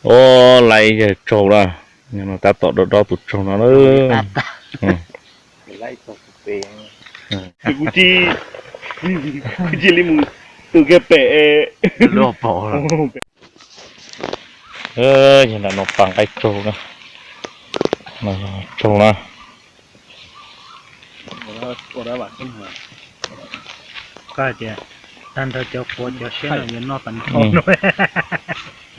Ua, laiv yawg tsaug lawm, tab tom do dob tus tsaug no lawm. Kuv cia, kuv cia li mus tu kiag pem. Yog nram no pas nqaij tsaug na, tsaug na. Koj tias tag nrho cov quav cov siab no yuav noj tas nrho.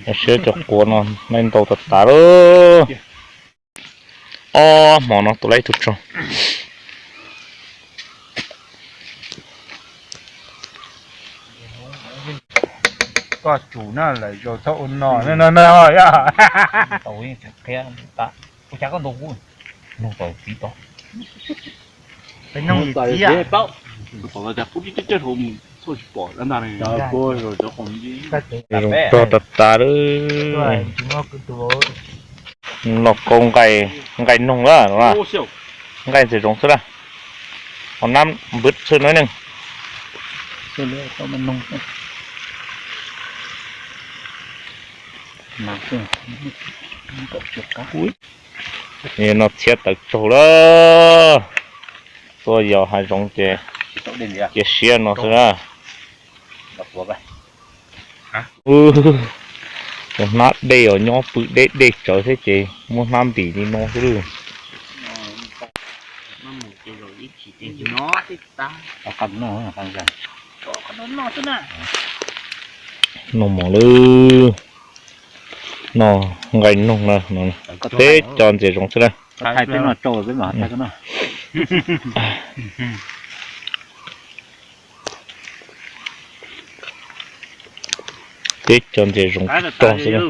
Cov siab cov quav no noj ntau tas tas lawm. Ob hmo no tua laib tug tsaug. Koj tsum na, lawm zaus txhob ua no no no. Tau qhia, ua cas koj ntaus kuv, nug tau txiv tau. Peb nug txiv paub. Txhob tsis pom ntag. Zoo tag tas tas lawm. Noj kauj nqaij, nqaij noog lawm, nqaij ntxim zoov xwb lawm. Ho nab npwb xwb no neeg. No txhiab tawv tsaug lawm. Tuaj yos hav zoov ces cia siab no xwb na. Tus hnab dej os, nyob pw deb dej tsawv thiab ces muab hnab ntim li no xwb lawm. Noj mov lawm, noj nqaij noog na, peb cov ntxim zoov xwb na. Peb cov ntxim zoov tag xwb na.